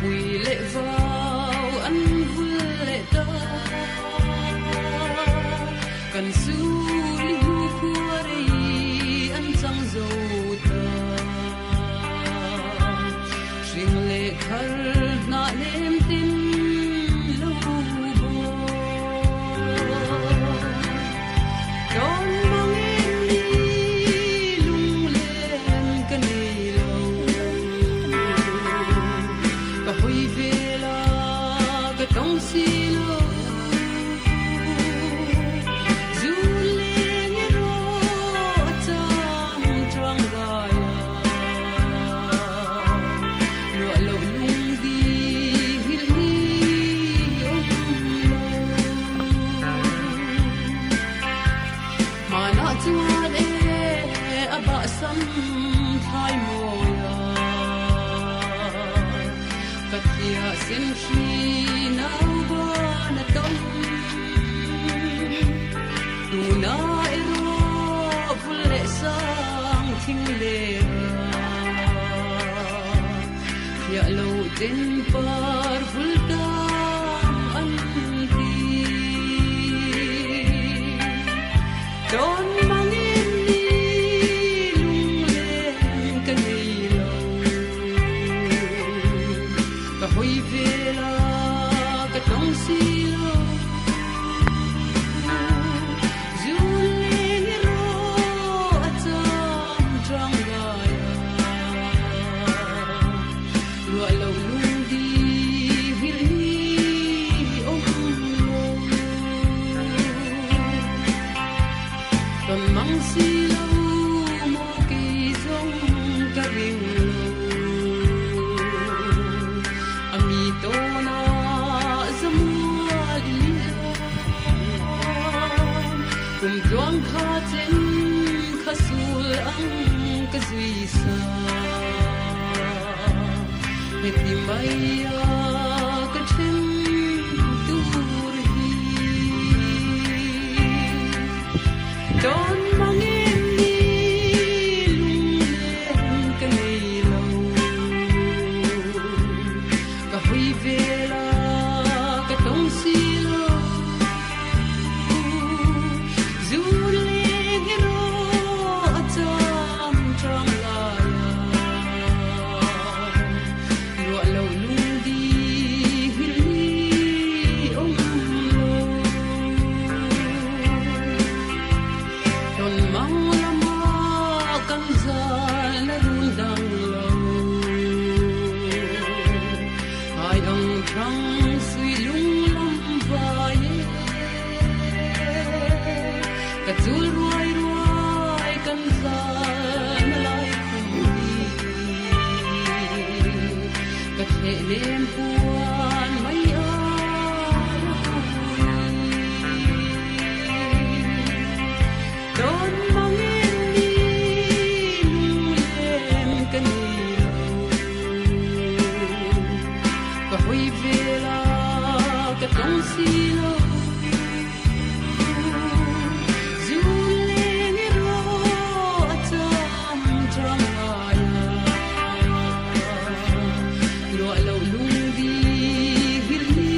Pui leh vau an vul leh ta. Kan suli hnu khua rei an chang zo ta. Hring leh thar hnah nem tin lo bo. Tawn mangin ni lunglen ka nei lo. Ka hawi vel a ka tawng si lo. Zu leng erawh a chang chuang rai a. Luah loh lung di nghilh ni awm lo. Hmanah chuan e a bahsam thlai mawi a, ka thiah sen hri nau ban a tam. Tuna erawh vul leh sang thing leh a, thiah lo ten par vul tam an ti. Tawn mangin ni lunglen ka nei lo, ka hawi vel a ka tawng si lo. Zuleng erawh a cham tang ngai a, ruah lo lung di nghilh ni awm lo. Tawn mang si lo maw kei zawng ka ring lo, a mi tawn ah zamual i liam. Kum tluang kha chen kha sul ang ka zui sa, heti mai a ka then tur hi. Tawn mangin ni lunglen ka nei lo, ka hawi vel a ka tawng si lo. Zu leng erawh a cham tang lai a, ruah lo lung di nghilh ni awm lo. Tawn mang lama kan zal a run dang lo, hai ang thang sui lung lam vai e. Ka chul ruai ruai kan zal na lai khum hi, ka thleh nem puan mai ai a pui. Tawn mangin ni lunglen ka nei lo, ka hawi vel a ka tawng si lo. Zu leng erawh a cham tang ngai a, luah loh lung di nghilh ni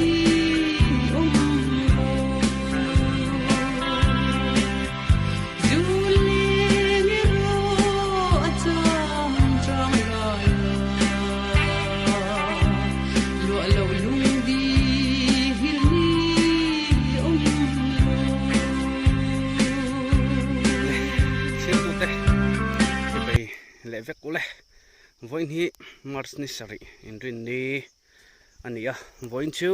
awm lo. Zu leng erawh a cham tang lai a, luah loh lung di nghilh ni awm lo. Thiltute chibei leh vek ule. Vawiin hi March ni sarih inrinni a ni a, vawiin chu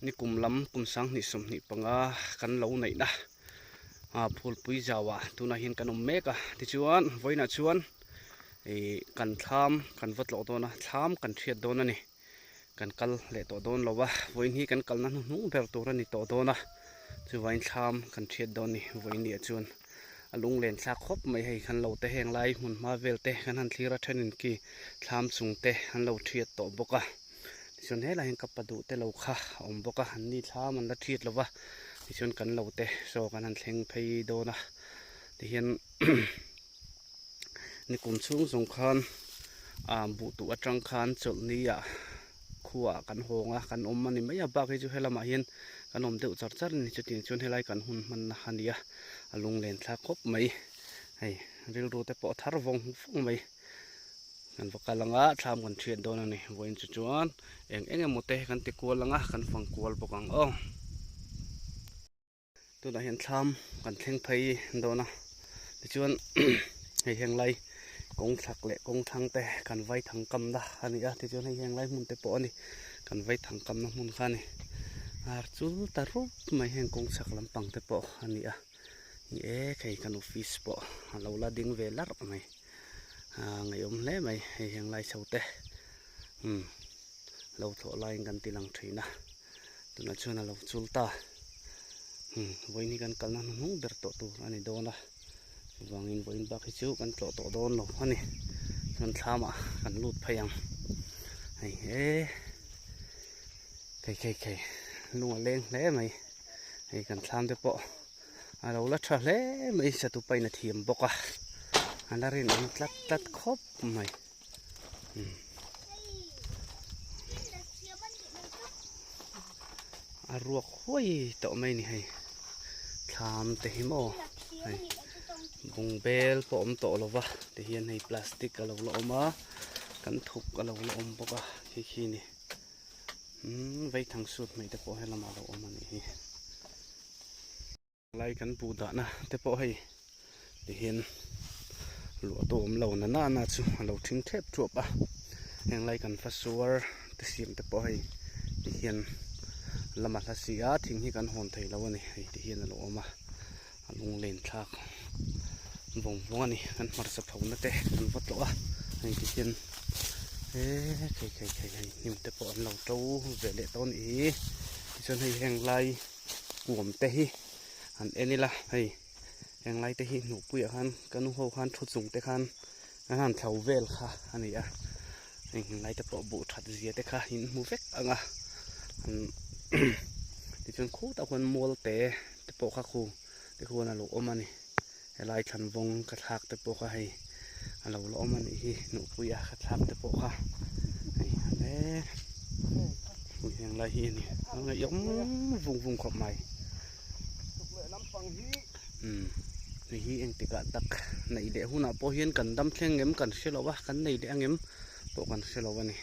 ni kum lam kum 2025 kan lo neihna phulpui zauah tunah hian kan awm mek a, tichuan vawiinah chuan ih kan thlam kan va tlawh dawn a, thlam kan hriat dawn a ni, kan kal leh tawh dawn lo a, vawiin hi kan kalna hnuhnung ber tur a ni tawh dawn a, chuvangin thlam kan hriat dawn a ni vawiin ni ah chuan. A lunglen thlak khawp mai hei kan lo te heng lai hmun hma vel te kan han thlir a thenin khi thlam chung te an lo thiat tawh bawk a tichuan helai hian ka pa duh te lo kha a awm bawk a an ni thlam an la thiat lo va tichuan kan lo te saw kan han thleng phei dawn a tihian nikum chhung zawng khan ah buh tuh atang khan chawlhni ah. khuaah kan hawng a, kan awm a ni mai a, bak hi chu helamah hian kan awm deuh char char a ni. Chutiang chuan helai kan hun hmanna a ni a, a lunglen thlak khawp mai. Hei rilru te pawh a thar vawng vawng mai. Kan va kal anga thlam kan thiat dawn a ni. Vawiin chu chuan eng eng emaw te kan ti kual anga kan fang kual bawk ang aw. Tunah hian thlam kan thleng phei dawn a tichuan hei heng lai kawng thlak leh kawng thlang te kan vai thang kam na a ni a tichuan hei heng lai hmun te pawh a ni kan vai thang kam na hmun kha a ni ar chul ta rup mai heng kawng chhak lampang te pawh a ni a ni e hei kan office pawh a lo la ding ve larh mai a ngaihawm hle mai hei heng lai chho te umm lo thlawh laiin kan ti lang thin a tunah chuan a lo chul ta umm vawiin hi kan kalna hnuhnung ber tawh tur a ni dawn a chuvangin vawiin bak hi chu kan tlawh tawh dawn lo a ni chuan thlamah kan lut phei ang hei he khei khei khei lung a leng hle mai hei kan thlam te pawh. A lo la tha hle mai satupa in a thiam bawk a a la rinawm tlat tlat khawp mai a ruak huai tawh mai a ni hei thlam te hi maw hei bungbel pawh awm tawh lo va ti hian hei plastic a lo la awm a kan thuk a lo la awm bawk a khi khi a ni umm vaithang sut mai te pawh helamah a lo awm a nih hi. Lai kan buh dahna te pawh hei tihian luah tu awm lo na nana chu a lo thing thep thuap a heng lai kan fasuar te siam te pawh hei tihian lama hla si a thing hi kan hawn thei lo a ni hei tihian a lo awm a a lunglen thlak vawng vawng a ni kan hmarcha pho na te kan va tlawh a hei tihian eee khei khei khei hei hnim te pawh an lo to ve leh tawh a nih hi tichuan hei heng lai. Kuam te hi han en ila hei heng lai te hi hnuhpuiah khan ka nu ho khan thu chung te khan an han thlo vel kha a ni a heng heng lai te pawh buh that zia te kha in hmu vek ang a tichuan khutah khuan mual te te pawh kha khu te khuan a lo awm a ni helai thlan vawng ka thlak te pawh kha hei a lo la awm a nih hi hnuhpuia ka thlak te pawh kha hei le heng lai hi a ni a ngaihawm vung vung khawp mai umm hei hi engtikah tak neih leh hunah pawh hian kan dam thleng em kan hre lo a kan nei leh ang em pawh kan hre lo a ni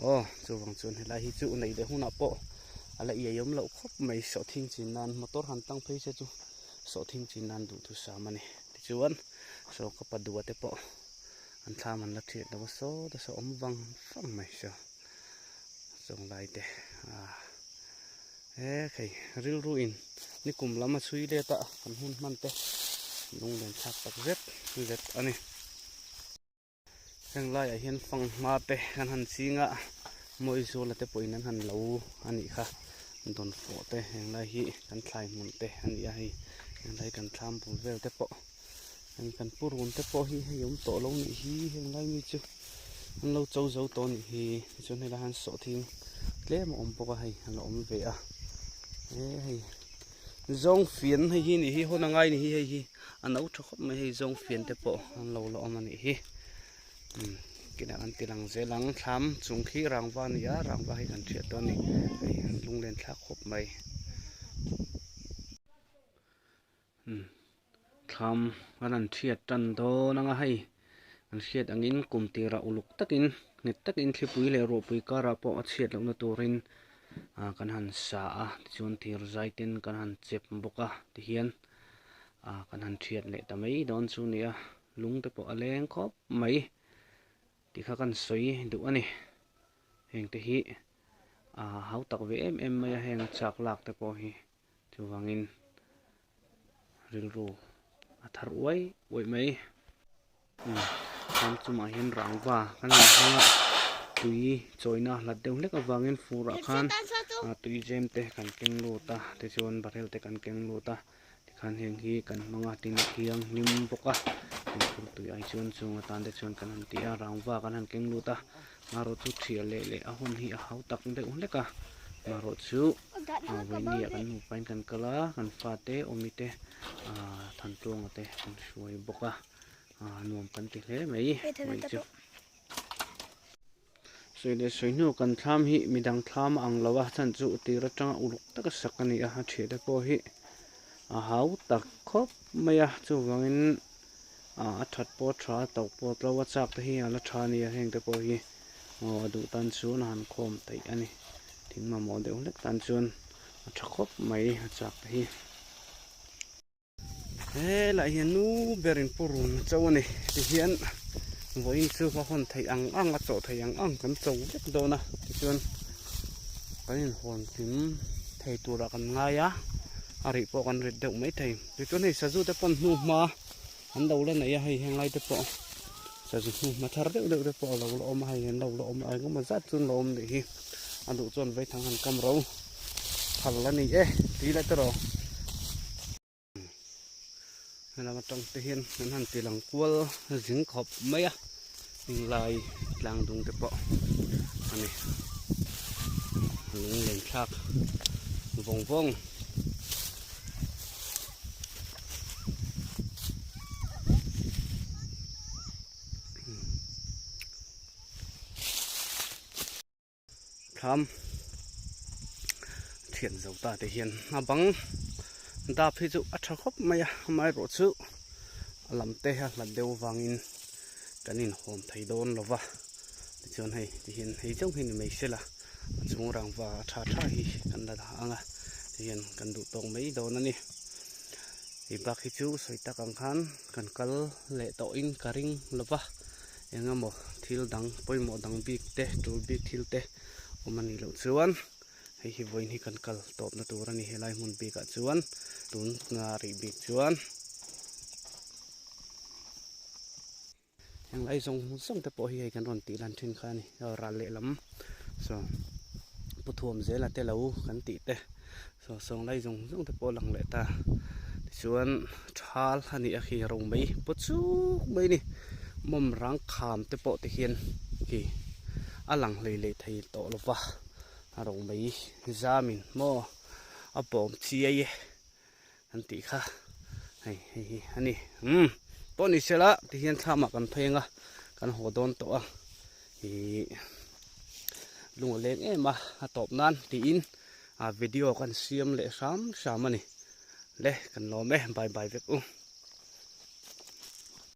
aw chuvang chuan helai hi chu neih leh hunah pawh a la iaiawm loh khawp mai sawhthing chin nan motor han tang phei se chu. Sawhthing chin nan duhthusam a ni. Tichuan saw ka pa dua te pawh an thlam an la thiat lo a saw te saw awm vang vang mai saw chung lai te ah he khei rilru in nikum lam a chhui let a kan hun hman te lunglen thlak tak zet zet a ni. Heng laiah hian fanghma te an han ching a Mawizawla te pawhin an han lo a nih kha dawnfawh te heng lai hi kan thlai hmun te a ni a hei heng lai kan thlam bul vel te pawh heng kan pu run te pawh hi hei awm tawh lo nih hi heng lai mi chu an lo cho zo tawh a nih hi tichuan helai hian sawhthing tlem a awm bawk a hei a la awm ve a he hei zawng fian hei hi nih hi hun a ngai a ni hi hei hi. A no tha khawp mai hei zawng fian te pawh an lo la awm a nih hi umm kinah an ti lang zel ang thlam chung khi rangva a ni a rangva hi kan hriat dawn a ni hei an lunglen thlak khawp mai umm thlam an han thiat tan dawn ang a hei an hriat angin kum tirah uluk takin nghet takin thlipui leh ruahpui karah pawh a chhiat lohna turin ah kan han sa a tichuan thir zai ten kan han chep bawk a tihian. ah kan han thiat leh ta mai dawn chu nia lung te pawh a leng khawp mai tih kha kan sawi duh a ni heng te hi ah hau tak ve em em mai a heng a chak lak te pawh hi chuvangin rilru a thar uai uaih mai. Thlam chungah hian rangva kan han hmang a tui chawina hlat deuh hlek avangin furah khan tui zem te kan keng lut a tichuan barrel te kan keng lut a tikhan heng hi kan hmang a tin a thianghlim bawk a fur tui ai chuan chung atan te chuan kan han ti a rangva kan han keng lut a marawh chu thiah leh leh a hun hi a hau tak deuh hlek a marawh chu vawinia kan nupain kan kal a kan fate awmi te Thantluanga te kan hruai bawk a. Ah nuam kan ti hle mai mai chu. Sawi leh sawi hnu kan thlam hi midang thlam a ang lo a chhan chu tir atanga uluk taka sak a ni a a thiah te pawh hi a hau tak khawp mai a chuvangin ah a that pawh a tha a to pawh a tlo a chak te hi a la tha a ni a heng te pawh hi aw a duh tan chuan a han khawm theih a ni thing mamawh deuh hlek tan chuan a tha khawp mai a chak te hi. Helai hian nu berin pu run a cho a ni tihian vawiin chu a hawn theih ang ang a chawh theih ang ang kan cho vek dawn a tichuan kan inhawn hlim thei turah kan ngai a a rih pawh kan rit deuh mai thei tichuan hei sazu te pawn hnu hma an lo la nei a hei henglai te pawh sazu hnu hma thar deuh deuh te pawh a lo la awm a hei an lo la awm a engemaw zat chu an lo awm nih hi a duh chuan vaithang han kam ro phal a ni e tui leh tawh. Helam atang te hian an han ti lang kual zing khawp mai a heng lai tlang dung te pawh a ni lung len thlak vawng vawng. Thlam thian zo ta te hian a bang dap hi chu a tha khawp mai a amaherawh chu a lam te a hlat deuh avangin kan inhawm thei dawn lo va tichuan hei tihian hei chauh hi ni mai sela a chung rangva a tha tha hi kan la dah ang a tihian kan duh tawk mai dawn a ni hei bak hi chu sawi tak ang khan kan kal leh tawhin ka ring lo va. Eng emaw thil dang pawimawh dang bik te tul bik thil te awm a nih loh chuan hei hi vawiin hi kan kal tawpna tur a ni helai hmun bikah chuan tun nga rih bik chuan heng lai zawng zawng te pawh hi hei kan rawn tih lan thin kha a ni ral lehlam saw pu thuam zela te lo kan tih te saw sawng lai zawng zawng te pawh a lang leh ta tichuan thal a nih a khi ro mai paw chuk mai a ni mawm rang kham te pawh ti hian khi a lang hlei leh thei tawh lo va a ro mai zamin maw a bawm chiai e an tih kha hei hei hi a ni umm pawh ni sela ti hian thlamah kan phei ang a kan haw dawn tawh a ihh lung a leng em a a tawp nan tiin a video kan siam leh hram hram a ni le kan lawm e bye bye vek u.